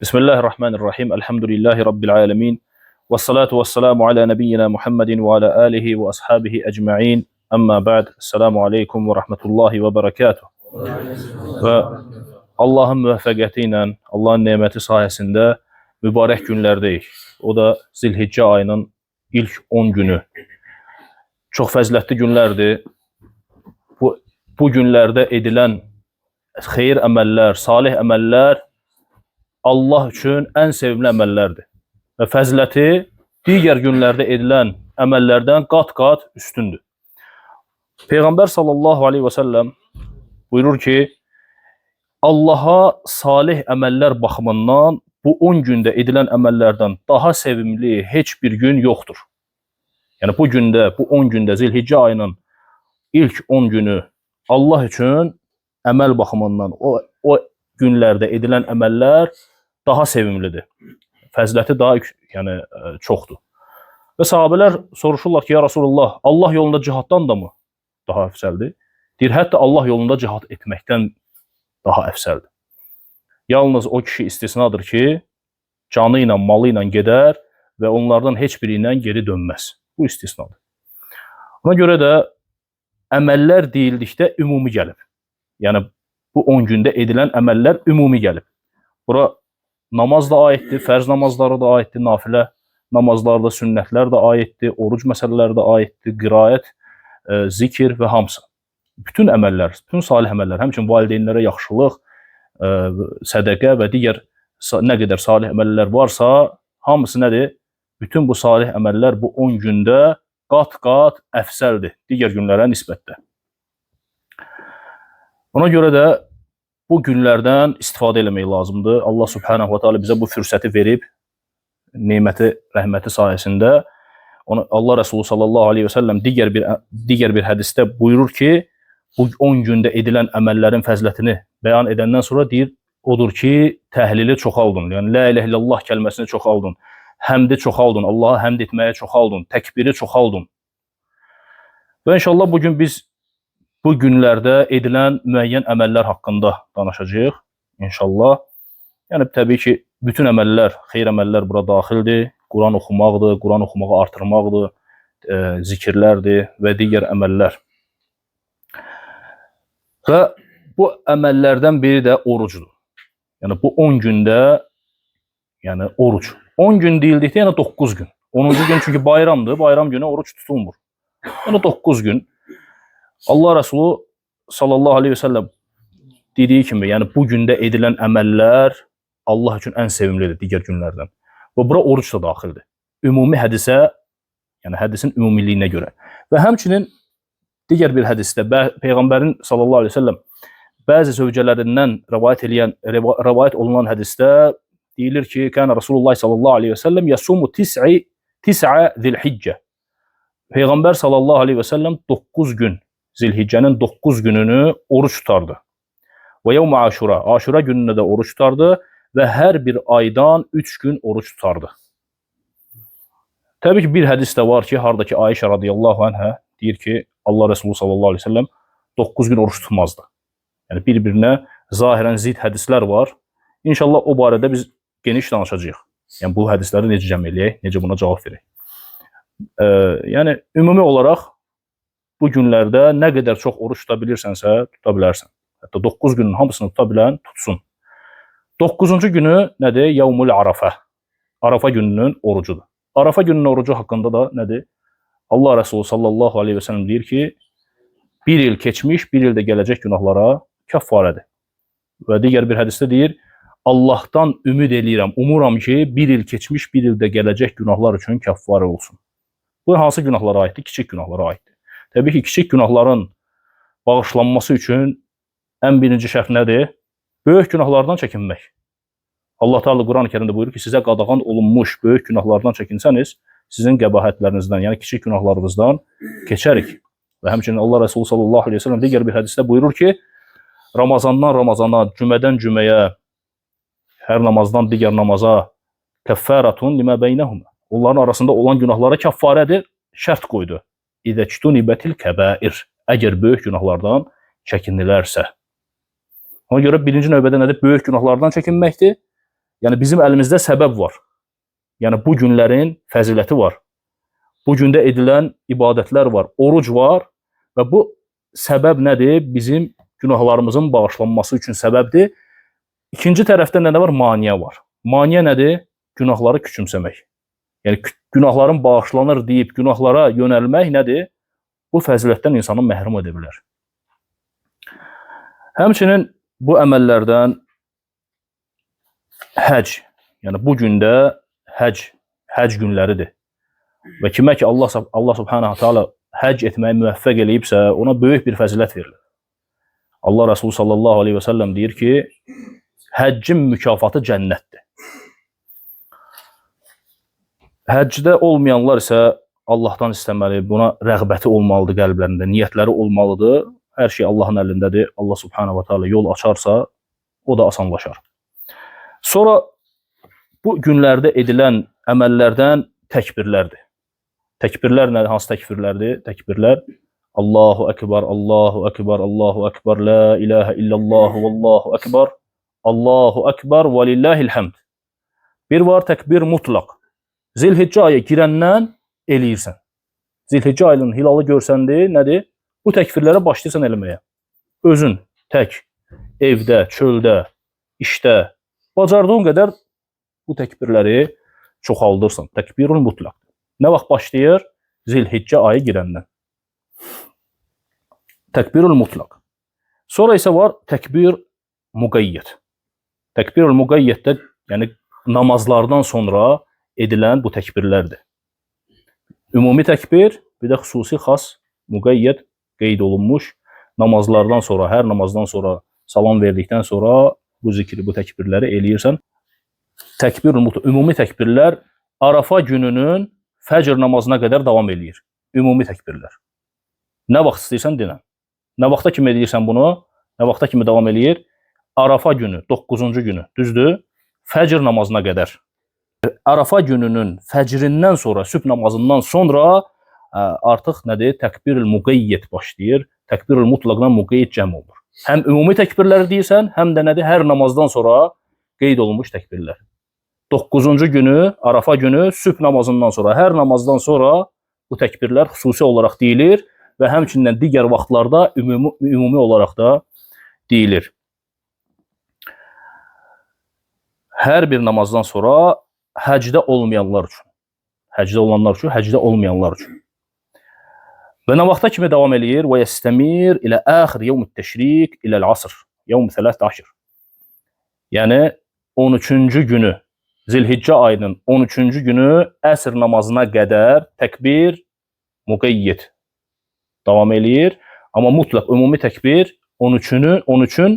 Bismillahirrahmanirrahim. Elhamdülillahi Rabbil alemin. Və salatu və selamu alə nəbiyyina Muhammedin və alə alihi və ashabihi ecma'in. Əmma ba'd. Esselamu aleykum və rahmetullahi və bərəkatuh. Və Allahın müvəffəqiyyəti ilə, Allahın neməti sayəsində mübarək günlərdəyik. O da Zilhiccə ayının ilk 10 günü. Çox fəzilətli günlərdir. Bu günlərdə edilən xeyir əməllər, salih əməllər Allah üçün ən sevimli əməllərdir. Və fəziləti digər günlərdə edilən əməllərdən qat-qat üstündür. Peyğəmbər sallallahu aleyhi və səlləm buyurur ki, Allaha salih əməllər baxımından bu 10 gündə edilən əməllərdən daha sevimli heç bir gün yoxdur. Yəni bu gündə, bu 10 gündə Zilhiccə ayının ilk 10 günü Allah üçün əməl baxımından o günlərdə edilən əməllər daha sevimlidir. Fəziləti daha yəni çoxdur. Və sahabelər soruşurlar ki, ya Rasulullah, Allah yolunda cihaddan da mı daha əfsəldir? Deyir, hətta Allah yolunda cihad etməkdən daha əfsəldir. Yalnız o kişi istisnadır ki, canı ilə, malı ilə gedər və onlardan heç biri ilə geri dönməz. Bu istisnadır. Ona görə də əməllər deyildikdə ümumi gəlib. Yəni bu 10 gündə edilən əməllər ümumi gəlib. Bura namaz da aiddir, fərz namazları da aiddir, nafilə namazları da, sünnətlər də aiddir, oruc məsələləri də aiddir, qiraət, zikir və hamısı. Bütün əməllər, bütün salih əməllər, həmçinin valideynlərə yaxşılıq, sədəqə və digər nə qədər salih əməllər varsa, hamısı nədir? Bütün bu salih əməllər bu 10 gündə qat-qat əfsəldir digər günlərə nisbətdə. Ona görə də bu günlərdən istifadə eləmək lazımdır. Allah Subhanahu wa Taala bizə bu fürsəti verib, neməti, rəhməti sayəsində. Onu Allah Resulü sallallahu aleyhi və səlləm digər bir hədisdə buyurur ki, bu 10 gündə edilən əməllərin fəzilətini bəyan edəndən sonra deyir, odur ki, təhlili çoxaldın. Yəni la ilahe illallah kəlməsini çoxaldın, həmdi çoxaldın, Allaha həmd etməyə çoxaldın, təkbiri çoxaldın. Və inşallah bugün biz bu günlərdə edilən müəyyən əməllər haqqında danışacağıq inşallah. Yəni təbii ki, bütün əməllər, xeyir əməllər bura daxildir. Quran oxumaqdır, Quran oxumağı artırmaqdır, zikirlərdir və digər əməllər. Və bu əməllərdən biri də orucdur. Yəni bu 10 gündə, yəni oruc. 10 gün deyildikdə, yəni 9 gün. 10-cu gün çünki bayramdır, bayram günü oruc tutulmur. Yəni 9 gün. Allah Resulü sallallahu aleyhi və səlləm dediyi kimi, yəni bu gündə edilən əməllər Allah üçün ən sevimlidir digər günlərdən. Və bura oruc da daxildir. Ümumi hədisə, yəni hədisin ümumiliyinə görə. Və həmçinin digər bir hədisdə Peyğəmbərin sallallahu aleyhi və səlləm bəzi zövcələrindən rəvayət olunan hədisdə deyilir ki, Kənə Rasulullah sallallahu aleyhi və səlləm yasumu tis'a zilhiccə. Peyğəmbər sallallahu aleyhi və səlləm 9 gün, Zilhiccənin 9 gününü oruc tutardı. Və yevmə aşura, aşura gününə də oruc tutardı və hər bir aydan 3 gün oruc tutardı. Təbii ki, bir hədis də var ki, harada ki, Ayşə radiyallahu anhə deyir ki, Allah Resulü sallallahu aleyhi ve sellem 9 gün oruç tutmazdı. Yəni bir-birinə zahirən zid hədislər var. İnşallah o barədə biz geniş danışacağıq. Yəni bu hədisləri necə cəm eləyək, necə buna cavab verək. Yəni ümumi olaraq bu günlərdə nə qədər çox oruç tuta bilirsənsə, tuta bilərsən. Hətta 9 günün hamısını tuta bilən tutsun. 9-cu günü nədir? Yevmul Arafə. Arafa gününün orucudur. Arafa gününün orucu haqqında da nədir? Allah Resulü sallallahu aleyhi və səlləm deyir ki, bir il keçmiş, bir il də gələcək günahlara kəffarədir. Və digər bir hədisdə deyir, Allahdan ümid eləyirəm, umuram ki, bir il keçmiş, bir il də gələcək günahlar üçün kəffarə olsun. Bu hansı günahlara aiddir? Kiçik günahlara aiddir. Təbii ki, kiçik günahların bağışlanması üçün ən birinci şərt nədir? Böyük günahlardan çəkinmək. Allah Teala Quran-ı Kərimdə buyurur ki, sizə qadağan olunmuş böyük günahlardan çəkinsəniz, sizin qəbahətlərinizdən, yəni kiçik günahlarınızdan keçərik. Və həmçinin Allah Resulü sallallahu aleyhi ve sellem digər bir hədisdə buyurur ki, Ramazandan Ramazana, cümədən cüməyə, hər namazdan digər namaza kəffəratun limə beynəhumə. Onların arasında olan günahlara kəffarədir, şərt qoydu. İzəctunibətil kəbair. Əgər böyük günahlardan çəkinilərsə. Ona görə birinci növbədə nədir? Böyük günahlardan çəkinməkdir. Yəni bizim əlimizdə səbəb var. Yəni bu günlərin fəziləti var. Bu gündə edilən ibadətlər var, oruc var və bu səbəb nədir? Bizim günahlarımızın bağışlanması üçün səbəbdir. İkinci tərəfdən nə var? Maneə var. Maneə nədir? Günahları küçümsəmək. Yəni günahların bağışlanır deyib günahlara yönəlmək nədir? Bu fəzilətdən insanı məhrum edə bilər. Həmçinin bu əməllərdən həcc, yəni bu gündə həcc günləridir. Və kimə ki Allah Subhanahu taala həcc etməyi müvəffəq eləyibsə, ona böyük bir fəzilət verilir. Allah Resulü sallallahu aleyhi və səlləm deyir ki, həccin mükafatı cənnətdir. Həccdə olmayanlar isə Allahdan istəməli, buna rəğbəti olmalıdır qəlblərində, niyyətləri olmalıdır. Hər şey Allahın əlindədir. Allah Subhanahu va Taala yol açarsa, o da asanlaşar. Sonra bu günlərdə edilən əməllərdən təkbirlərdir. Təkbirlər nədir? Hansı təkbirlərdir? Təkbirlər Allahu Ekber, Allahu Ekber, Allahu Ekber, la ilahə illallah, vallahu ekber, Allahu Ekber və lillahil hamd. Bir var təkbir mutlaq. Zilhiccə ayı girəndən eləyirsən. Zilhiccə ayının hilalı görsəndi, nədir? Bu təkbirlərə başlayırsan eləməyə. Özün tək, evdə, çöldə, işdə, bacardığın qədər bu təkbirləri çoxaldırsan. Təkbirul mutlaq. Nə vaxt başlayır? Zilhiccə ayı girəndən. Təkbirul mutlaq. Sonra isə var təkbir müqəyyət. Təkbirul müqəyyətdə, yəni namazlardan sonra edilən bu təkbirlərdir. Ümumi təkbir, bir də xüsusi xas müqəyyət qeyd olunmuş namazlardan sonra, hər namazdan sonra salam verdikdən sonra bu zikri, bu təkbirləri eləyirsən. Təkbir, ümumi təkbirlər Arafa gününün fəcr namazına qədər davam eləyir. Ümumi təkbirlər. Nə vaxt istəyirsən dinən. Nə vaxta kimi eləyirsən bunu? Nə vaxta kimi davam eləyir? Arafa günü, 9-cu günü, düzdür? Fəcr namazına qədər. Arafa gününün fəcrindən sonra, sübh namazından sonra artıq nədir? Təkbirül müqəyyət başlayır. Təkbirül mutlaqdan müqəyyət cəm olur. Həm ümumi təkbirləri deyirsən, həm də nədir? Hər namazdan sonra qeyd olunmuş təkbirlər. 9-cu günü, Arafa günü sübh namazından sonra, hər namazdan sonra bu təkbirlər xüsusi olaraq deyilir və həmçinin digər vaxtlarda ümumi olaraq da deyilir. Hər bir namazdan sonra həcdə olmayanlar üçün. Həcdə olanlar üçün, həcdə olmayanlar üçün. Və nə vaxta kimi davam eləyir? Və yəstəmir ilə əxir yevm-i təşrik iləl-asr. Yevm-i 13. Yəni 13-cü günü, Zilhiccə ayının 13-cü günü əsr namazına qədər təkbir müqəyyət davam eləyir. Amma mutlaq ümumi təkbir 13-ün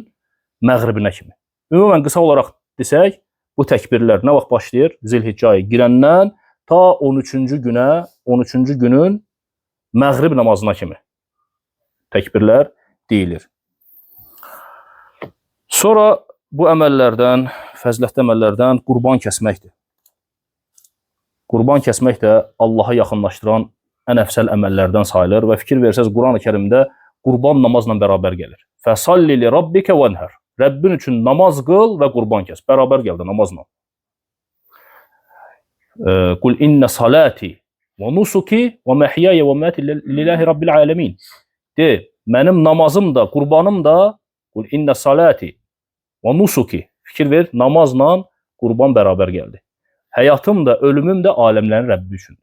məğribinə kimi. Ümumən qısa olaraq desək, bu təkbirlər nə vaxt başlayır? Zilhiccə ayı girəndən ta 13-cü günə, 13-cü günün məğrib namazına kimi təkbirlər deyilir. Sonra bu əməllərdən, fəzilətli əməllərdən qurban kəsməkdir. Qurban kəsmək də Allaha yaxınlaşdıran ən əfsəl əməllərdən sayılır və fikir versəz Quran-ı Kərimdə qurban namazla bərabər gəlir. Fəsalli li rabbikə vənhər. Rəbbin üçün namaz qıl və qurban kəs. Bərabər gəldi namazla. Qul innə salati və nusuki və məhyaya və məti lillahi rabbil aləmin. De, mənim namazım da, qurbanım da, qul innə salati və nusuki. Fikir ver, namazla qurban bərabər gəldi. Həyatım da, ölümüm də aləmlərin Rəbbi üçün.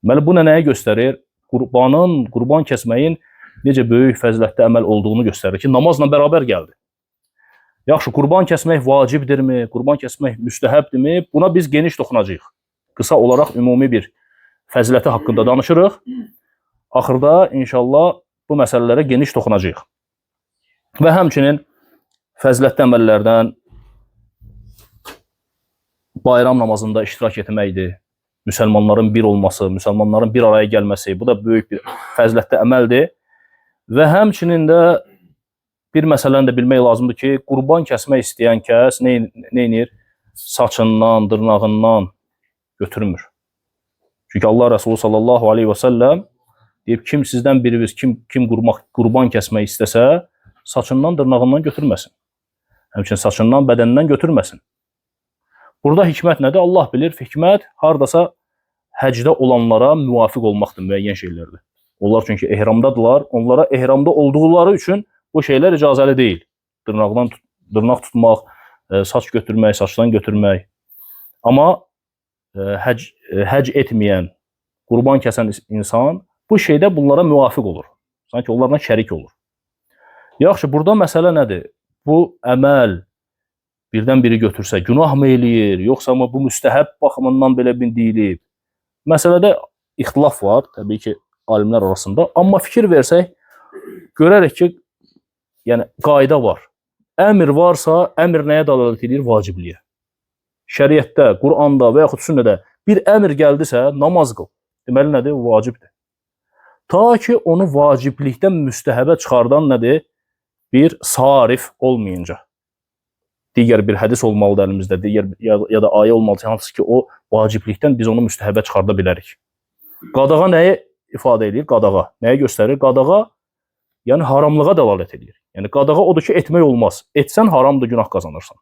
Deməli, bu nəyə göstərir? Qurbanın, qurban kəsməyin necə böyük fəzilətli əməl olduğunu göstərir ki, namazla bərabər gəldi. Yaxşı, qurban kəsmək vacibdirmi? Qurban kəsmək müstəhəbdirmi? Buna biz geniş toxunacağıq. Qısa olaraq ümumi bir fəziləti haqqında danışırıq. Axırda inşallah bu məsələlərə geniş toxunacağıq. Və həmçinin fəzilətli əməllərdən bayram namazında iştirak etməkdir. Müsəlmanların bir olması, müsəlmanların bir araya gəlməsi, bu da böyük bir fəzilətli əməldir. Və həmçinin də bir məsələni də bilmək lazımdır ki, qurban kəsmək istəyən kəs nə edir? Saçından, dırnağından götürmür. Çünki Allah Resulü sallallahu aleyhi və səlləm deyib, kim sizdən biriniz, kim qurban kəsmək istəsə, saçından, dırnağından götürməsin. Həmçinin saçından, bədənindən götürməsin. Burada hikmət nədir? Allah bilir. Hikmət hardasa həcdə olanlara müvafiq olmaqdır müəyyən şeylərdə. Onlar çünki ehramdadılar. Onlara ehramda olduqları üçün bu şeylər icazəli deyil. Dırnaq tutmaq, saç götürmək, saçdan götürmək. Amma həcc etməyən, qurban kəsən insan bu şeydə bunlara müvafiq olur. Sanki onlarla şərik olur. Yaxşı, burada məsələ nədir? Bu əməl birdən biri götürsə günah mı eləyir, yoxsa mı bu müstəhəb baxımından belə bir deyilib? Məsələdə ixtilaf var, təbii ki, alimlər arasında. Amma fikir versək, görərik ki, yəni qayda var. Əmr varsa, əmr nəyə dəlalət edir? Vacibliyə. Şəriətdə, Quranda və yaxud sünnədə bir əmr gəldisə, namaz qıl. Deməli nədir? Vacibdir. Ta ki, onu vaciblikdən müstəhəbə çıxardan nədir? Bir sarif olmayınca. Digər bir hədis olmalıdır əlimizdə, digər ya da ayə olmalıdır, hansı ki, o vaciblikdən biz onu müstəhəbə çıxarda bilərik. Qadağa nəyi ifadə edir? Qadağa. Nəyi göstərir? Qadağa, yəni haramlığa dəlalət edir. Yəni qadağa odur ki, etmək olmaz. Etsən haramdır, günah qazanırsan.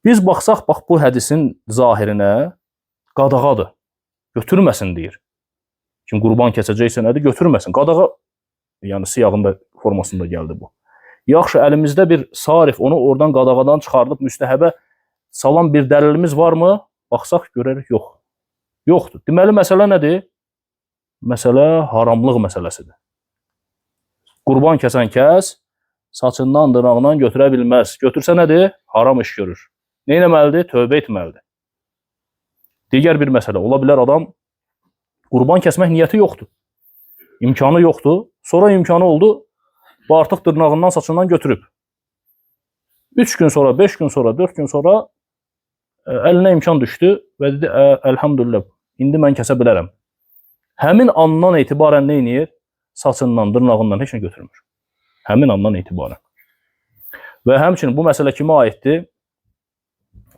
Biz baxsaq, bax bu hədisin zahirinə qadağadır. Götürməsin deyir. Kim qurban kəsəcəksə nədir? Götürməsin. Qadağa, yəni siyağında, formasında gəldi bu. Yaxşı, əlimizdə bir sarif, onu oradan qadağadan çıxardıb müstəhəbə salan bir dəlilimiz varmı? Baxsaq, görərik, yox. Yoxdur. Deməli, məsələ nədir? Məsələ haramlıq məsələsidir. Qurban kəsən kəs saçından, dırnağından götürə bilməz. Götürsə nədir? Haram iş görür. Nə etməlidir? Tövbə etməlidir. Digər bir məsələ, ola bilər adam qurban kəsmək niyyəti yoxdur. İmkanı yoxdur. Sonra imkanı oldu, bu artıq dırnağından, saçından götürüb. 3 gün sonra, 5 gün sonra, 4 gün sonra əlinə imkan düşdü və dedi, əlhamdülillah, indi mən kəsə bilərəm. Həmin andan etibarən nə edir? Saçından, dırnağından heç nə götürmür. Həmin andan etibarən. Və həmçinin bu məsələ kimə aiddir?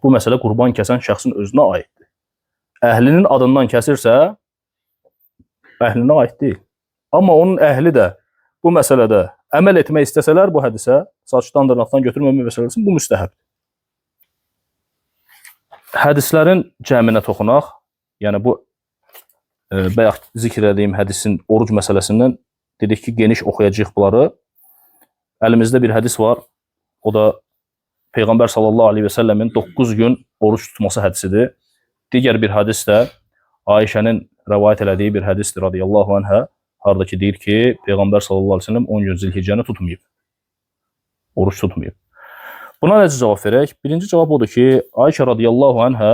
Bu məsələ qurban kəsən şəxsin özünə aiddir. Əhlinin adından kəsirsə, əhlinə aid deyil. Amma onun əhli də bu məsələdə əməl etmək istəsələr bu hədisə, saçdan, dırnaqdan götürməmə məsələsi, bu müstəhəbdir. Hədislərin cəminə toxunaq, yəni bu bayaq zikr etdiyim hədisin oruc məsələsindən dedik ki, geniş oxuyacağıq bunları. Əlimizdə bir hədis var, o da Peyğəmbər sallallahu aleyhi və səlləmin 9 gün oruc tutması hədisidir. Digər bir hədis də Ayşənin rəvayət elədiyi bir hədisdir radiyallahu anhə, harada ki deyir ki, Peyğəmbər sallallahu aleyhi ve sellem 10 gün Zilhiccəni tutmayıb. Oruç tutmayıb. Buna necə cavab verək? Birinci cavab odur ki, Ayşə radiyallahu anhə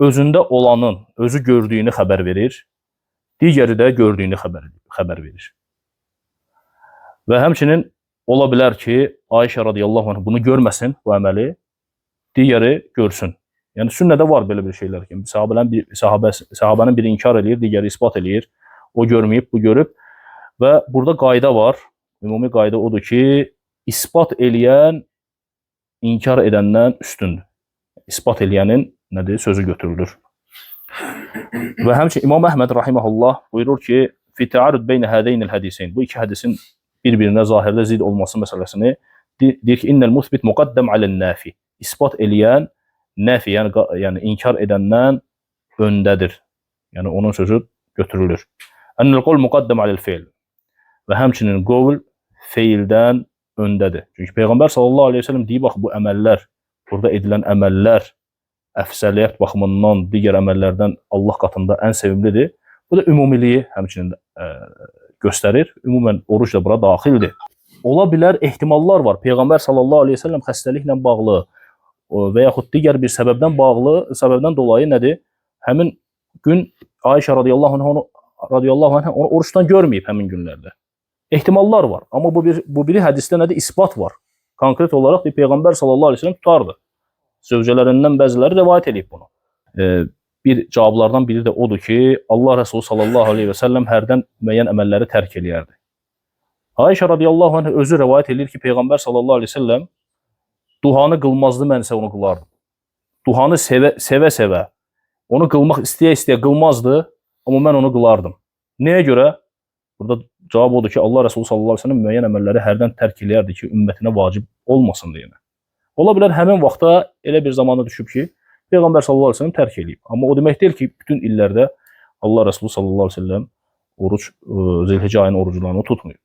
özündə olanın, özü gördüyünü xəbər verir, digəri də gördüyünü xəbər verir. Və həmçinin ola bilər ki, Ayşə radiyallahu anh bunu görməsin, bu əməli, digəri görsün. Yəni sünnədə var belə bir şeylər ki, sahabənin biri inkar eləyir, digəri isbat eləyir. O görməyib, bu görüb. Və burada qayda var. Ümumi qayda odur ki, isbat eləyən inkar edəndən üstündür. İsbat eləyənin nədir? Sözü götürülür. Və həmçinin İmam Əhməd rahimehullah buyurur ki, fi təarud beynə hədəynil hədiseyn. Bu iki hədisin bir-birinə zahirdə zid olması məsələsini deyir ki, innel musbit muqaddam alən-nafi. İsbat eləyən nəfi, yəni inkar edəndən öndədir. Yəni onun sözü götürülür. Ennel qol muqaddam alel feil. Və həmçinin qovl feildən öndədir. Çünki Peyğəmbər sallallahu aleyhi ve sellem deyib, bax, bu əməllər, burada edilən əməllər əfsəliyyət baxımından digər əməllərdən Allah qatında ən sevimlidir. Bu da ümumiliyi həmçinin göstərir. Ümumən oruc da bura daxildir. Ola bilər ehtimallar var. Peyğəmbər sallallahu aleyhi ve sellem xəstəliklə bağlı və yaxud digər bir səbəbdən dolayı nədir? Həmin gün Ayşə radiyallahu anh onu oruçdan görməyib həmin günlərdə. Ehtimallar var. Amma bu biri hədisdə nədir? İsbat var. Konkret olaraq Peyğəmbər sallallahu aleyhi ve sellem tutardı. Zövcələrindən bəziləri rəvayət edib bunu. Bir cavablardan biri də odur ki, Allah Rəsulü sallallahu aleyhi və səlləm hərdən müəyyən əməlləri tərk eləyərdi. Ayşə radiyallahu anh özü rəvayət edir ki, Peyğəmbər sallallahu aleyhi və səlləm duhanı qılmazdı, mən isə onu qılardım. Duhanı sevə-sevə, onu qılmaq istəyə-istəyə qılmazdı, amma mən onu qılardım. Nəyə görə? Burada cavab odur ki, Allah Rəsulü sallallahu aleyhi və səlləm müəyyən əməlləri hərdən tərk eləyərdi ki, ümmətinə vacib olmasın deyənə. Ola bilər həmin vaxtda elə bir zamana düşüb ki, Peyğəmbər sallallahu əleyhi və səlləm tərk eləyib. Amma o demək deyil ki, bütün illərdə Allah Resulü sallallahu əleyhi və səlləm oruc Zilhicce ayının oruclarını tutmayıb.